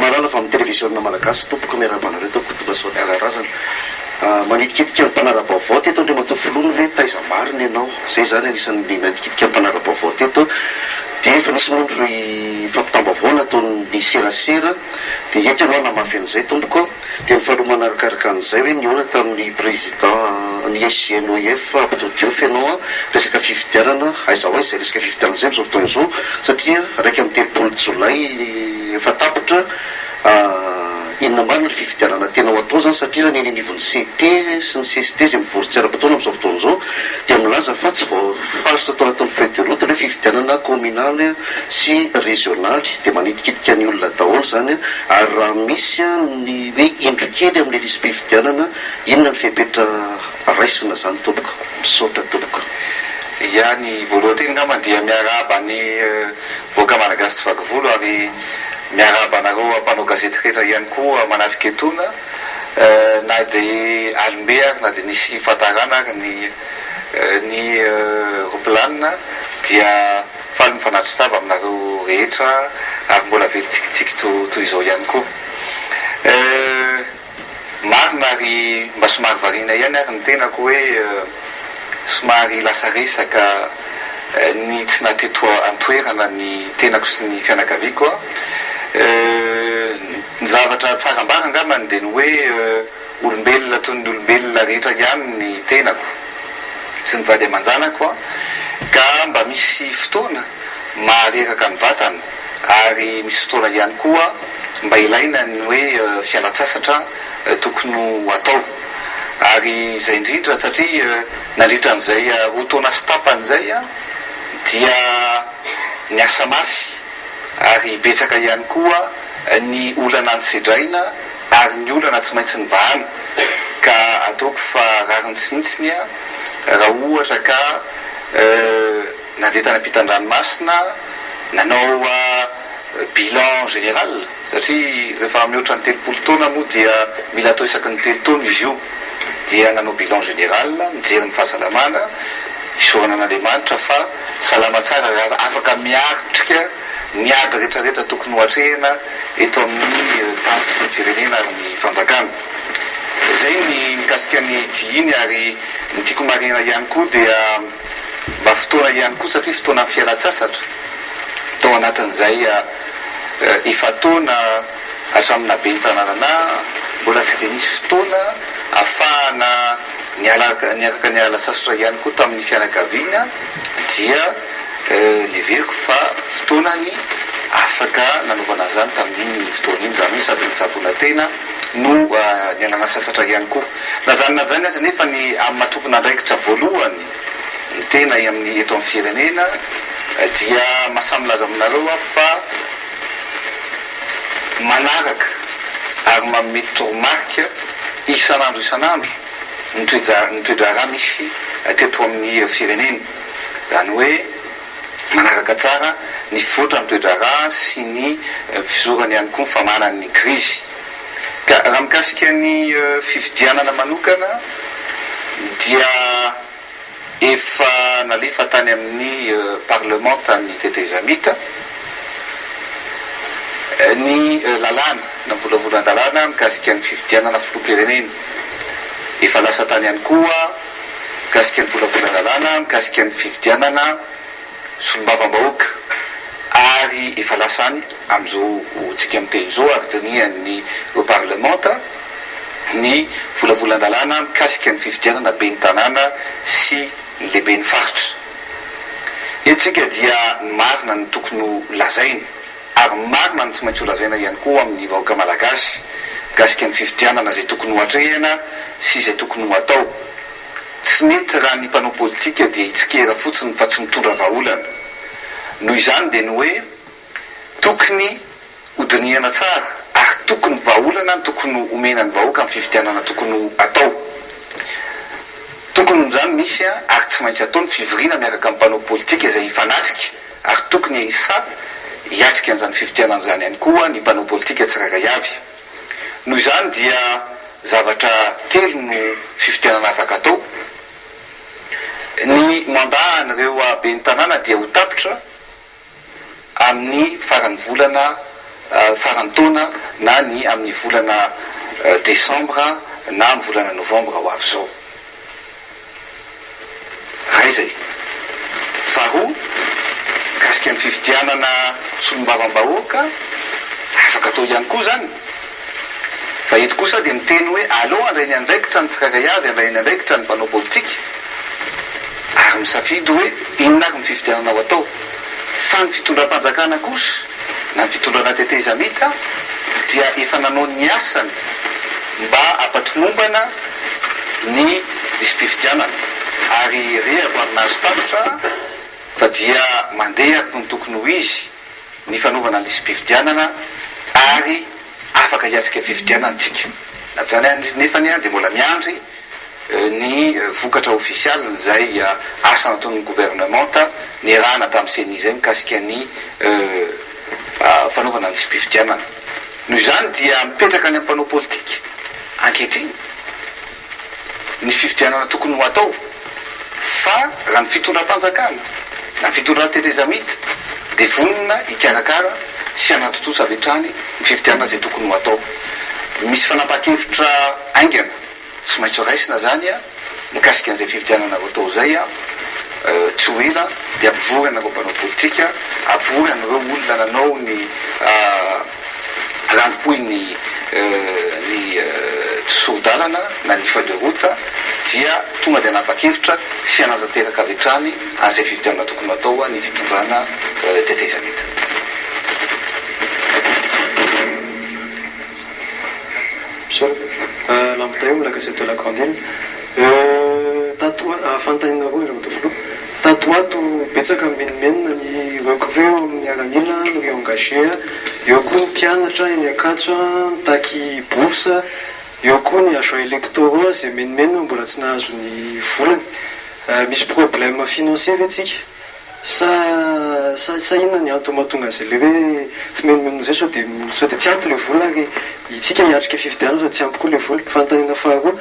Rakotomalala avy amin'ny Televiziona Malagasy tompoko, miarahaba anareo tompoko tonga soa an-tanindrazana. Manitikitika ny mpanara-baovao teto Andriamatoa Filoha ny hoe taiza marina ianao? Izay izany anisan'ny nanitikitika ny mpanara-baovao teto. Dia efa nisy moa ny fampitam-baovao nataon'ny serasera dia eto ianao hanamafy an'izay tompoko. Dia ny faharoa manarakaraka an'izay hoe nihaona tamin'ny président ny SGNOIF Abdou Diouf ianao an, resaka fifidianana, aiza ho aiza izay resaka fifidianana izay amin'izao fotoana izao satria 31 jolay efa tapitra, inona marina ny fifidianana tena ho atao izany satria raha ny eny anivon'ny CT sy ny cst izay mivory tsy ara-potoana amin'izao fotoana izao dia milaza fa tsy voafaritra tao anatin'ny feuille de route ilay hoe fifidianana kaominaly sy rezionaly dia manitikitika ny olona daholo izany ary raha misy ny hoe indro kely amin'ilay lisi-pifidianana inona ny fepetra raisina izany tompoko? Misaotra tompoko. Ya, ny voalohan-teny angamba dia miarahaba ny vahoaka malagasy tsy vaky volo ary miarahaba anareo mpanao gazety rehetra ihany koa manatrika etoana na dia alim-be ary na dia nisy fahatarana ary ny ny roplanina dia Faly mifanatri-tava aminareo rehetra ary mbola velon-tsikitsiky toy izao ihany koa. Eh, marina ary mba somary variana ihany ary ny tenako hoe somary lasa resaka ny tsy naha teto an-toerana ny tenako sy ny fianakaviako. Eh, ny zavatra tsara ambara angambany dia ny hoe olombelona toy ny olombelona rehetra ihany ny tenako. sy ny vady aman-janako ka mba misy fotoana mahareraka ny vatana ary misy fotoana ihany koa mba ilaina ny hoe fialan-tsasatra tokony ho atao ary izay indrindra satria nandritra an'izay roa taona sy tapany izay dia niasa mafy ary betsaka ihany koa ny olana nosedraina ary ny olana tsy maintsy nibahana ka ataoko fa rariny tsy hitsiny raha ohatra ka nandeha tany ampitan-dranomasina nanao bilan général satria rehefa mihoatra ny 30 taona moa dia mila atao isaky ny telo taona izy io dia nanao bilan général mijery ny fahasalamana isaorana an'Andriamanitra fa salama tsara ary afaka miatrika ny ady rehetra rehetra tokony ho atrehina eto amin'ny tany sy ny firenena ary ny fanjakana. Izay ny mikasika ny dihiny ary ny tiako marihina ihany koa dia mba fotoana ihany koa satria fotoana fialan-tsasatra tao anatin'izay efa-taona hatramin'ny naha ben'ny tanàna mbola tsy dia nisy fotoana ahafahana niaraka niala sasatra ihany koa tamin'ny fianakaviana dia neveriko fa fotoanany afaka nanaovana an'izany tamin'iny fotoana iny, izany hoe sady nitsaboana tena no nialana sasatra ihany koa. Na izany na izany aza anefa ny amin'ny maha tompon'andraikitra voalohany ny tena amin'ny eto amin'ny firenena dia mahasahy milaza aminareo aho fa manaraka ary manome toromarika isan'andro isan'andro ny toe-draharaha misy teto amin'ny firenena. Izany hoe manaraka tsara ny fivoatran'ny toe-draharaha sy ny fizorany ihany koa ny famahana ny krizy. Ka raha mikasika ny fifidianana manokana dia efa nalefa tany amin'ny parlemanta ny tetezamita ny lalàna na volavolan-dalàna mikasika ny fifidianana filoham-pirenena. Efa lasa tany ihany koa mikasika ny volavolan-dalàna mikasika ny fifidianana solombavambahoaka ary efa lasa any amin'izao tsika miteny izao ary dinihan'ny parlemanta ny volavolan-dalàna mikasika ny fifidianana ben'ny tanàna sy ny lehiben'ny faritra. Eto isika dia ny marina no tokony ho lazaina ary ny marina no tsy maintsy ho lazaina ihany koa amin'ny vahoaka malagasy mikasika ny fifidianana izay tokony ho atrehina sy izay tokony ho atao. Tsy mety raha ny mpanao politika dia hitsikera fotsiny fa tsy mitondra vahaolana. Noho izany dia ny hoe tokony Hodinihana tsara ary tokony vahaolana no tokony homena ny vahoaka amin'ny fifidianana tokony ho atao. Tokony izany misy ary tsy maintsy atao ny fivoriana miaraka amin'ny mpanao politika izay hifanatrika ary tokony hisahy hiatrika an'izany fifidianana izany ihany koa ny mpanao politika tsirairay avy. Noho izany dia zavatra telo no fifidianana afaka atao. Ny mandat an'ireo ben'ny tanàna dia ho tapitra. amin'ny faran'ny volana faran'ny taona na ny amin'ny volana desambra na amin'ny volana novambra ho avy izao. Iray izay. Faharoa, mikasika ny fifidianana solombavambahoaka, afaka atao ihany koa izany. Fa eto kosa dia miteny hoe aleo handray ny andraikitra ny tsirairay avy, handray ny andraikitra ny mpanao politika ary misafidy hoe inona ary ny fifidianana ho atao. Fa ny fitondram-panjakana kosa na ny fitondrana tetezamita dia efa nanao ny asany mba hampatomombana ny lisi-pifidianana ary rehako ary nahazo tatitra fa dia mandeha araka ny tokony ho izy ny fanaovana ny lisi-pifidianana ary afaka hiatrika fifidianana tsika. Na izany anefa dia mbola miandry ny vokatra ofisialin'izay asa nataon'ny governemanta niarahana tamin'ny ceni izay mikasika ny fanaovana ny lisi-pifidianana. Noho izany dia mipetraka any amin'ny mpanao politika ankehitriny ny fifidianana tokony ho atao fa raha ny fitondram-panjakana na ny fitondran-tetezamita dia vonona hikarakara sy hanatontosa avy hatrany ny fifidianana izay tokony ho atao. Misy fanapahan-kevitra haingana Tsy maintsy raisina zany a, mikasika an'izay fifidianana ho atao izay a, tsy ho ela dia ampivory anareo mpanao politika, ampivory an'ireo olona nanao ny rangom-pohy ny ny sori-dalana na ny feuille de route dia tonga dia hanapa-kevitra sy hanatanteraka avy hatrany an'izay fifidianana tokony ho atao ny fitondrana tetezamita. Misaotra. Lamboday, la Gazette de la Grande Ile. Tato ho, fanontaniana roa Andriamatoa Filoha. Tato ho ato betsaka ny menomenona ny recrue eo amin'ny miaramila no re-engager, eo koa ny mpianatra eny Ankatso mitaky bourse, eo koa ny agents électoraux izay menomenona mbola tsy nahazo ny volany. Misy problème financier ve tsika? Sa sa sa inona ny antony mahatonga an'izay le hoe fimenomenona izay sao dia sao dia tsy ampy le vola ary itsika hiatrika fifidianana sao dia tsy ampy koa le vola. Fanontaniana faharoa,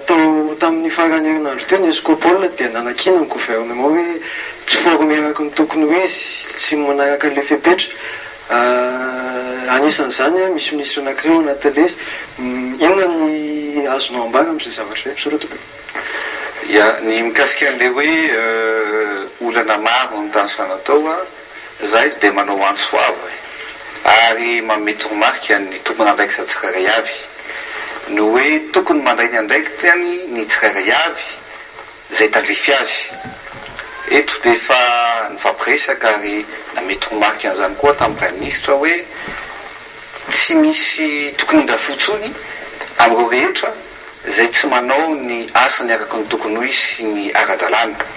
tao tamin'ny faran'ny herinandro teo ny Escopol dia nanakiana ny gouvernement hoe tsy formé araka ny tokony ho izy, tsy manaraka an'ilay fepetra. Anisan'izany misy minisitra anankiray ao anatin'ilay izy. Inona ny azonao ambara amin'izay zavatra izay? Misaotra tompoko. Ya, ny mikasika an'ilay hoe olana maro no tanisana tao an, za eto dia manao antso avo e, ary manome toromarika ny tompon'andraikitra tsirairay avy, ny hoe tokony mandray ny andraikiny ny tsirairay avy izay tandrify azy. Eto dia efa nifampiresaka ary nanome toromarika an'izany koa tamin'ny Praiminisitra hoe tsy misy tokony hindra fo intsony amin'ireo rehetra izay tsy manao ny asany araka ny tokony ho izy sy ny ara-dalàna.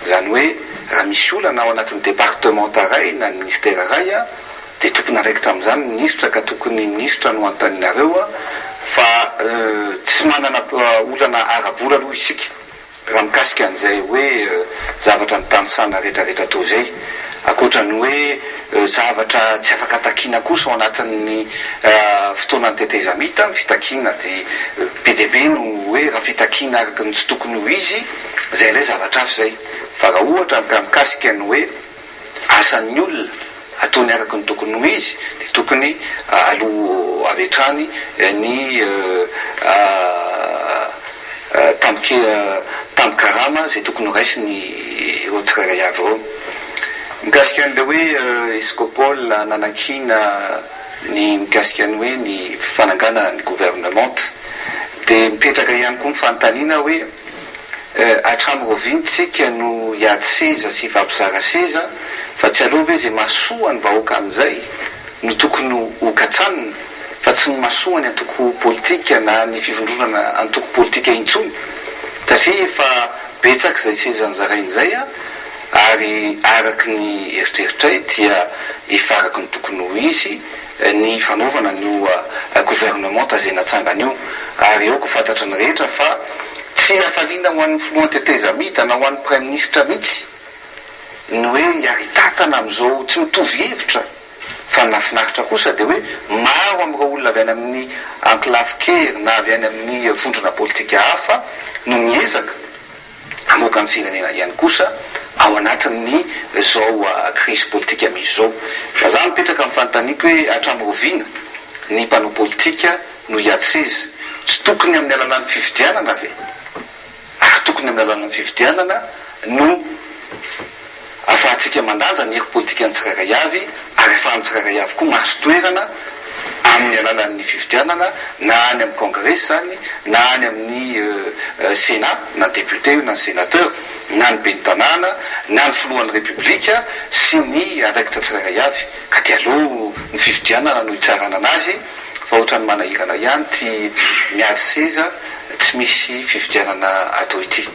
Izany hoe raha misy olana ao anatin'ny departemanta iray na ny ministera iray dia tompon'andraikitra amin'izany ny minisitra ka tokony ny minisitra no anontanianareo fa tsy manana olana ara-bola aloha isika. Raha mikasika an'izay hoe zavatra notanisana retraretra teo izay, ankoatra ny hoe zavatra tsy afaka takiana kosa ao anatin'ny fotoanan'ny tetezamita, ny fitakiana dia be dia be no hoe raha fitakiana araka ny tsy tokony ho izy, izay indray zavatra hafa izay. Fa raha ohatra ka mikasika ny hoe asan'ny olona ataony araka ny tokony ho izy dia tokony aloa avy hatrany ny tambin-karama izay tokony ho raisin'ireo tsirairay avy ireo. Mikasika an'ilay hoe Escopol nanakiana ny mikasika ny hoe ny fananganana ny governemanta dia mipetraka ihany koa ny fanontaniana hoe Hatramin'ny rahoviana tsika no hiady seza sy hifampizara seza fa tsy aleo ve izay mahasoa ny vahoaka amin'izay no tokony ho katsanina fa tsy ny mahasoa ny antoko politika na ny fivondronana antoko politika intsony satria efa betsaka izay seza nozaraina izay ary araka ny eritreritray dia efa araka ny tokony ho izy ny fanaovana an'io gouvernementa izay natsangana io ary aoka ho fantatry ny rehetra fa tsy hafaliana ho an'ny filohan'ny tetezamita na ho an'ny praiminisitra mihitsy ny hoe hiaritatana amin'izao tsy mitovy hevitra fa ny nahafinaritra kosa dia hoe maro amin'ireo olona avy any amin'ny ankolafin-kery na avy any amin'ny vondrona politika hafa no miezaka hamoaka ny firenena ihany kosa. Ao anatin'ny zao krizy politika misy zao. Ka za mipetraka amin'ny fanontaniako hoe hatramin'ny roviana ny mpanao politika no hiady seza? Tsy tokony amin'ny alalan'ny fifidianana ve? Ary tokony amin'ny alalan'ny fifidianana no afahantsika mandanja ny hery politikan'ny tsirairay avy ary afahan'ny tsirairay avy koa mahazo toerana amin'ny alalan'ny fifidianana na any amin'ny kongresy izany na any amin'ny Sénat na député io na ny sénateur na ny ben'ny tanàna na ny filohan'ny repoblika sy ny andraikitra tsirairay avy ka dia aleo ny fifidianana no hitsarana anazy fa ohatran'ny manahirana ihany ity miady seza tsy misy fifidianana atao ity.